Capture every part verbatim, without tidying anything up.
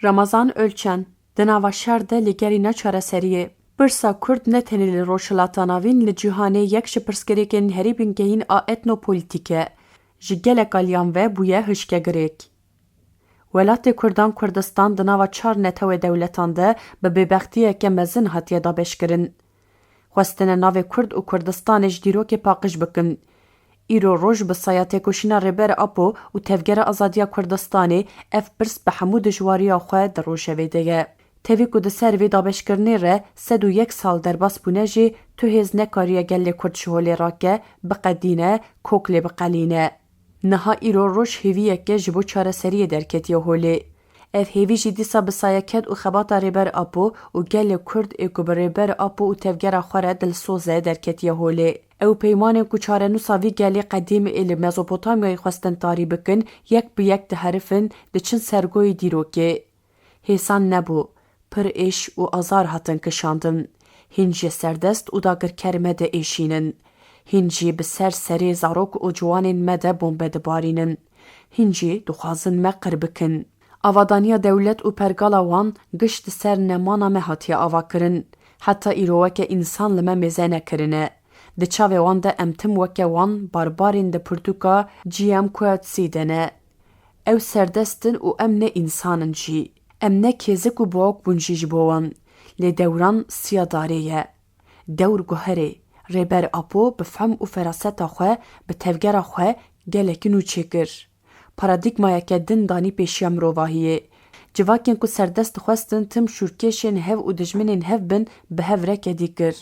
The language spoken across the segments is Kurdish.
Ramazan Ölçen, di nava şer de lêgerîna çareseriyê. Pirsa Kurd ne tenê li Rojhilata Navîn, li cîhanê yek ji pirsgirêkên herî bingehîn a etnopolîtîk e. Ji gelek aliyan ve bûye hişkegirêk. Welatê Kurdan Kurdistan di nava çar netewê dewletan de bi bêbextiyeke mezin hatiye dabeşkirin. Xwestine navê Kurd û Kurdistanê ji dîrokê paqij bikin. Îro roj bi saya têkoşîna Rêber Apo û Tevgera Azadiya Kurdistanê ev pirs bi hemû dijwariya xwe di rojevê de ye. Tevî ku di ser vê dabeşkirinê re sed û yek sal derbas bûne jî, tu hêz nekariye gelê Kurd ji holê rake, biqedîne, kok lê biqelîne. Niha îro roj hêviyeke ji bo çareseriyê derketiye holê. Ev hêvî jî dîsa bi saya ked û xebata Rêber Apo û gelê Kurd ê ku bi Rêber Apo û tevgera xwe re dilsoz e derketiye holê. Ew peymanên ku çarenûsa vî gelê qedîm ê li Mezopotamyayê xwestin tarî bikin, yek bi yek diherifin, diçin ser goyê dîrokê. Hêsan nebû, pir êş û azar hatin kişandin. Hîn jî serdest û dagirker me de êşînin. Hîn jî bi ser serê zarok û ciwanên me de bombe dibarînin. Hîn jî dixwazin me qir bikin. Avadaniya dewlet û pergala wan giş di ser nemana me hatiye avakirin. Heta îro weke însan li me mêze nekirine. Di çavê wan de em tim weke wan barbarên di pirtûka G M Coetzee de ne. Ew serdest in û em ne însan in jî. Em ne kêzik û bawok bûn jî ji bo wan. Lê dewran siya darê ye. Dewr guherê. Rêber Apo bi fehm û feraseta xwe, bi tevgera xwe gelekî nû çêkir. Paradîgmayeke din danî pêşiya mirovahiyê. Civakên ku serdest dixwestin tim şûrkêşên hev û dijminên hev bin, bi hev re kedî kir.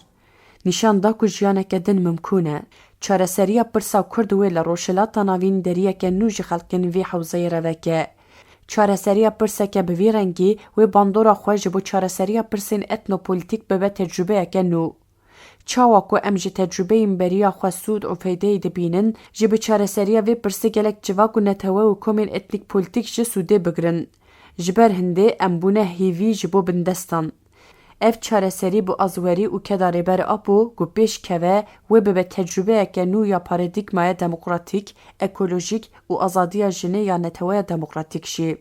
Nîşan da ku jiyaneke din mimkûn e. Çareseriya pirsa Kurd wê li Rojhilata Navîn deriyeke nû ji xelkên vî hewzeyê re veke. Çareseriya pirseke bi vî rengî wê bandora xwe ji bo çareseriya pirsên etnopolîtîk bibe tecrûbeyeke nû. Çawa ku em ji tecrûbeyên beriya xwe sûd û feydeyê dibînin, jî bi çareseriya vê pirsê gelek civak û netewe û komên etnîk polîtîk jî sûdê bigirin. Ji ber hindê em bûne hêvî ji bo bindestan. Ev çareserî bi azwerî û keda Rêber Apo ku pêş keve, wê bibe tecrûbeyeke nû ya paradîgmaya demokratîk, ekolojîk û azadiya jinê ya neteweya demokratîk jî.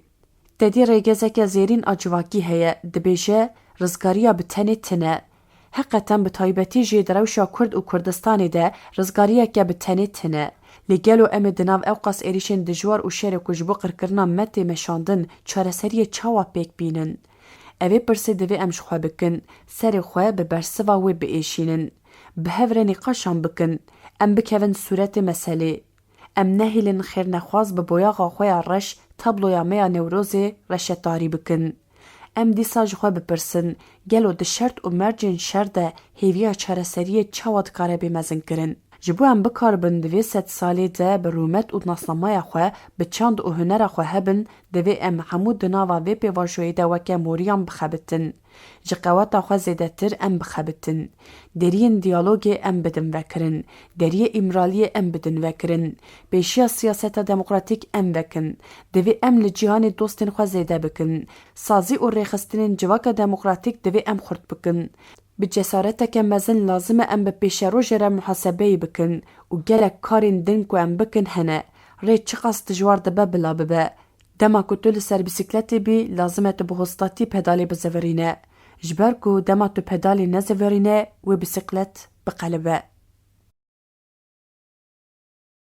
Tedî rêgezeke zêrîn a civakî heye, dibêje, rizgariya bi tenê tune. Heqeten bi taybetî jî di rewşa Kurd û Kurdistanê de rizgariyeke bi tenê tune. Lê gelo em ê di nav ewqas êrîşên dijwar û şerê ku ji bo qirkirina me tê meşandin, çareseriyê çawa pêk bînin? Evê pirsê divê em ji xwe bikin, serê xwe bi bersiva wê biêşînin. Bi hev re nîqaşan bikin, em bikevin sûretê meselê. Em nehêlin xêrnexwaz bi boyaxa xwe ya reş tabloya me ya Newrozê reşetarî bikin. Em dîsa ji xwe bipirsin, gelo di şert û mercên şer de hêviya çareseriyê çawa dikare bê mezinkirin? Ji bo em bikaribin di vê sedsalê de bi rûmet û nasnameya xwe, bi çand û hunera xwe hebin, divê em hemû di nava vê pêvajoyê de weke moriyan bixebitin. Ji qeweta xwe zêdetir em bixebitin. Deriyên diyalogê em bidin vekirin. Deriyê Îmraliyê em bidin vekirin. Pêşiya siyaseta demokratîk em vekin. Divê em li cîhanê dostên xwe zêde bikin. Sazî û rêxistinên civaka demokratîk divê em xurt bikin. Bi cesareteke mezin lazim e em bi pêşerojê re muhasebeyê bikin û gelek karên din ku em bikin hene. Rê çiqas dijwar dibe bila bibe. Dema ku tu li ser bîsîkletê bî, lazim e tu bi hostatî pedalê bizivirîne. Ji ber ku dema tu pedalê nezivirîne, wê bîsîklet biqelibe.